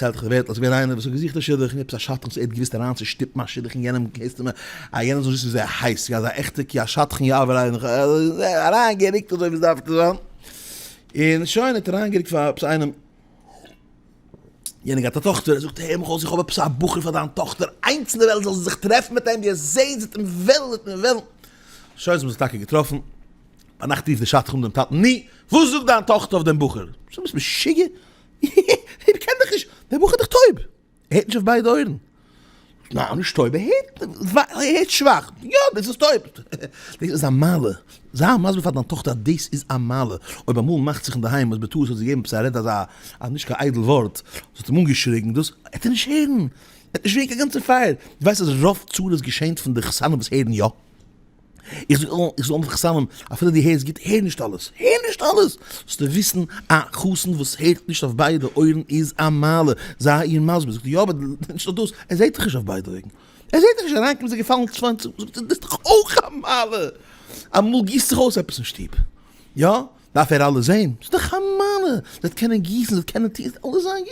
דערציילט איך די ווערטל אז ס'איז געווען איינער וואס האט געזוכט א שידוך און עפעס א שדכן וואס ער האט געוואוסט אריין צו שטופן א שידוך אין יענעם הייסט אים אז יענער זאל נישט וויסן וויאזוי ער הייסט, ס'איז געווען אזא עכטע כי השדכן יעבור עלינו אריין געריקט אזוי ווי עס דארף צו זיין, און שוין ער האט אריין געריקט פאר עפעס איינעם, יענער געהאט א טאכטער, ער זאגט הער מיך אויס איך האב עפעס א בחור פאר דיין טאכטער, איינס אין די וועלט זאל זי זיך טרעפן מיט אים, ווי עס זעהט זי וועט אים וועלן זי וועט אים וועלן, שוין זיי האבן זיך טאקע געטראפן. ביינאכט רופט דער שדכן אן דעם טאטן, נו, וואס זאגט דיין טאכטער אויף דעם בחור? זאג, ביסט משוגע? איך קען דיך נישט, דער בחור איז דאך טויב, ער הערט נישט אויף ביידע אויערן. ניין, נישט טויב, ער הערט, ער הערט שוואך. יא, דאס איז טויב. דאס איז א מעלה. זיי מסביר פאר דיין טאכטער אז דאס איז א מעלה. אויב אמאל מאכט זיך אינדערהיים אז בטעות האט זי געגעבן עפעס א רעד אזא א נישט קיין איידל ווארט, זי האט אים אנגעשריגן, דאס וועט ער נישט הערן. ער וועט נישט ווערן קיין גאנצע פייער. דו ווייסט אז רוב צרות געשענט פון די חתנים וואס הערן יא? איך זאג איך זאל מיך חתנים, אפילו דו הערסט גוט, הער נישט אלעס, הער נישט אלעס! זאלסטו וויסן, א חתן וואס הערט נישט אויף ביידע אויערן איז א מעלה, זיי איר מסביר, זאגט ער, יא אבער נישט נאר דאס, ער זעט דיך נישט אויף ביידע אויגן, ער זעט דיך נישט, אריינקומען איז ער געפאלן צוואנציג, זאגט ער, דאס איז דאך אויך א מעלה! אמאל גיסט זיך אויס עפעס אין שטוב, יא? דארף ער אלעס זען? ס'איז דאך א מעלה! זי וועט קענען גיסן, זי וועט קענען טון, ס'וועט אלעס זיין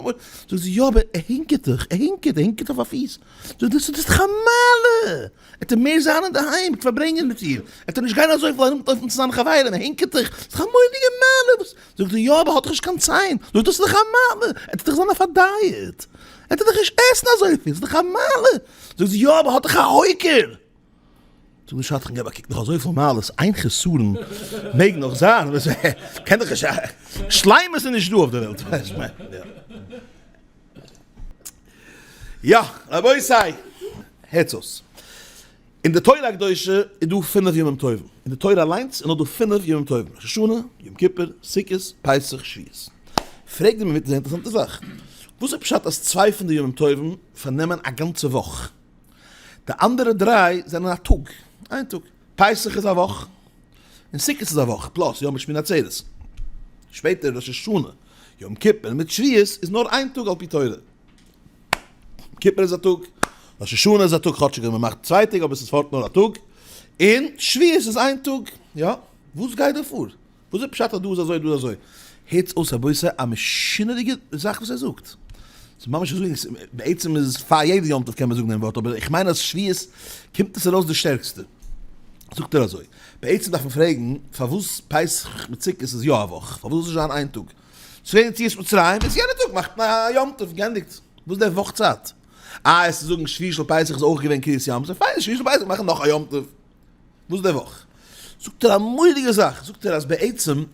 גוט! זאגט זי, יא אבער ער הינקעט דאך, ער הינקעט, ער הינקעט אויף א פיס, זאגט ער, דאס איז דאך א מעלה! עט ער מער זיין אינדערהיים מיט פארברענגען מיט איר, עט ער נישט גיין אזויפיל ארומלויפן צו זיינע חברים, ער הינקעט זיך, ס'איז דאך א מורא'דיגע מעלה, וואס? זאגט ער, יא אבער האט דאך נישט קיין ציין, זאגט ער, ס'איז דאך א מעלה, עט ער דאך זיין אויף א diet, עט ער דאך נישט עסן אזויפיל, ס'איז דאך א מעלה, זאגט זי, יא אבער האט דאך א הויקער, זאגט דער שדכן, געב א קוק, נאך אזויפיל מעלות, איין חסרון מעג נאך זיין, קען דאך נישט, שלימות איז נישט דא אויף דער וועלט, יא, רבותי, הערטס אויס. אין די תורה הקדושה איז דא פינף ימים טובים. אין די תורה אליינס איז נאר דא פינף ימים טובים, ראש השנה, יום כיפור, סוכות, פסח, שבועות. פרעגט די מבין א אינטערעסאנטע זאך. וואס איז פשט אז צוויי פון די ימים טובים פארנעמען א גאנצע וואך? די אנדערע דריי זענען א טאג, איין טאג. פסח איז א וואך, און סוכות איז א וואך, plus יא מיט שמיני עצרת. שפעטער ראש השנה, יום כיפור מיט שבועות איז נאר איין טאג על פי תורה. יום כיפור איז א טאג, ראש השנה איז א טאג כאטשיג מען מאכט צוויי טעג אבער עס איז פארט נאר א טאג, און שבועות איז איין טאג. יא, וואס גייט דא פאר? וואס איז פשט אז דא איז אזוי דא איז אזוי? הערטס אויס רבותי א משונה'דיגע זאך וואס ער זאגט. ס'איז ממש אזוי, בעצם איז פאר יעדע יום טוב קען מען זאגן דעם ווארט אבער איך מיין אז שבועות קומט עס ארויס די שטערקסטע. זאגט ער אזוי, בעצם דארף מען פרעגן פארוואס פסח מיט סוכות איז יא א וואך, פארוואס זאל עס נישט זיין איין טאג? ס'איז געווען יציאת מצרים, איז יענע טאג מאכט מען א יום טוב, גענדיגט. וואס איז דער וואך צייט? איי עס צו זאגן שביעי של פסח איז אויך געווען קריעת ים סוף, פיין שביעי של פסח מאכן נאך א יום טוב. וואס איז דער וואך? זאגט ער א מורא'דיגע זאך, זאגט ער אז בעצם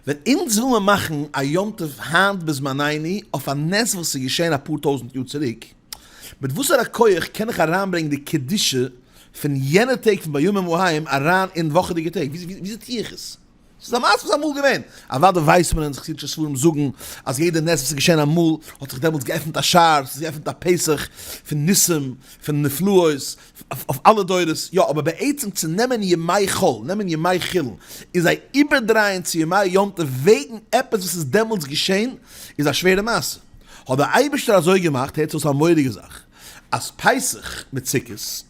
ווען אונז וויל מען מאכן א יום טוב היינט בזמנינו אויף א נס וואס איז געשען אפאר טויזנט יאר צוריק, מיט וואסערע כח קען איך אריינברענגען די קדושה פון יענע טעג פון בימים ההם אריין אין וואכעדיגע טעג? וויאזוי טו איך עס? ס'איז א מעשה וואס איז אמאל געווען. אוודאי ווייסט מען אונז חסידישע ספרים זאגן אז יעדע נס וואס איז געשען אמאל האט זיך דעמאלטס געעפנט א שער, ס'איז געעפנט א פתח פון ניסים, פון נפלאות, אויף אלע דורות, יא, אבער בעצם צו נעמען ימי חול, נעמען ימי חולין, און זיי איבערדרייען צו ימי יום טוב וועגן עפעס וואס איז דעמאלטס געשען, איז א שווערע מעשה. האט דער אייבערשטער אזוי געמאכט, הערטס אויס א מורא'דיגע זאך, אז פסח מיט סוכות,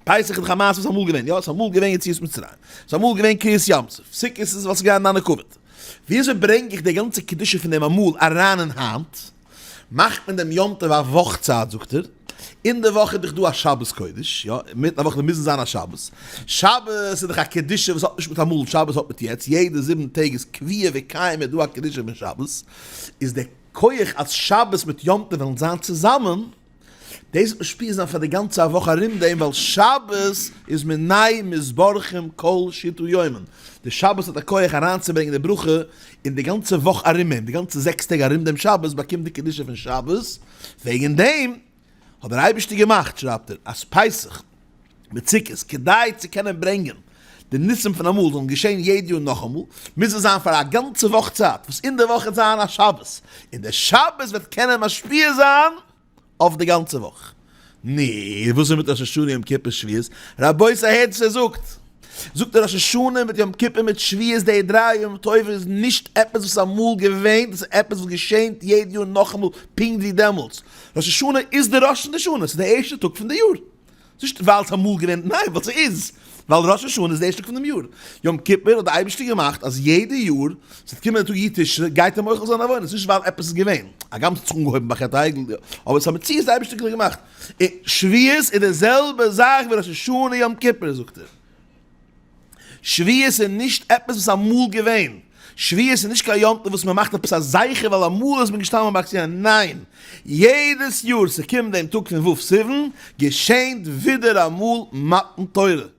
פסח איז דאך א מעשה וואס איז אמאל געווען, יא, ס'איז אמאל געווען יציאת מצרים, ס'איז אמאל געווען קריעת ים סוף, סוכות איז ווייל ס'איז געווען ענני כבוד. ווי אזוי ברענג איך די גאנצע קדושה פון דעם אמאל אריין אין היינט? מאכט מען דעם יום טוב א וואך צייט, זאגט ער, אין די וואך איז דאך דא א שבת קודש, יא, אינמיטן א וואך מוזן זיין א שבת, שבת איז דאך א קדושה וואס האט נישט מיט אמאל, שבת האט מיט יעצט, יעדע זיבן טעג איז קביע וקיים איז דא א קדושה פון שבת, איז דער כח אז שבת מיט יום טוב וועלן זיין צוזאמען, דאס וועט משפיע זיין פאר די גאנצע וואך ארום דעם, ווייל שבת איז מיניה מתברכין כל שיתא יומין, די שבת האט א כח אריינצוברענגען די ברכה אין די גאנצע וואך ארום אים, די גאנצע זעקס טעג ארום דעם שבת באקומט די קדושה פון שבת, וועגן דעם האט דער אייבערשטער געמאכט, שרייבט ער, אז פסח מיט סוכות, כדי צו קענען ברענגען די ניסים פון אמאל זאלן געשען יעדע יאר נאכאמאל, מוז עס זיין פאר א גאנצע וואך צייט, וואס אין די וואך וועט זיין א שבת, און דער שבת וועט קענען משפיע זיין אויף די גאנצע וואך. נו, וואס איז מיט ראש השנה יום כיפור שבועות? רבותי הערט וואס ער זאגט! זאגט ער ראש השנה מיט יום כיפור מיט שבועות די דריי ימים טובים איז נישט עפעס וואס איז אמאל געווען, דאס איז עפעס וואס געשענט יעדע יאר נאכאמאל פונקט ווי דעמאלטס. ראש השנה איז די ראש פון די שנה, ס'איז די ערשטע טאג פון די יאר. נישט ווייל ס'איז אמאל געווען, ניין ווייל ס'איז. ווייל ראש השנה איז די ערשטע טאג פונעם יאר. יום כיפור האט די אייבערשטער געמאכט אז יעדע יאר ס'וועט קומען די טאג י' תשרי גייט ער מוחל זיין עוונות, נישט ווייל עפעס איז געווען, הגם ס'האט זיך אנגעהויבן ביי חטא העגל, אבער ס'איז א מציאות די אייבערשטער האט געמאכט. און שבועות איז די זעלבע זאך ווי ראש השנה יום כיפור זאגט ער. שבועות איז נישט עפעס וואס איז אמאל געווען, שבועות איז נישט קיין יום טוב וואס מען מאכט עפעס א זכר ווייל אמאל איז מען געשטאנען ביים בארג סיני, ניין, יעדעס יאר ס'קומט דעם טאג פון ו' סיוון געשענט ווידער אמאל מתן תורה.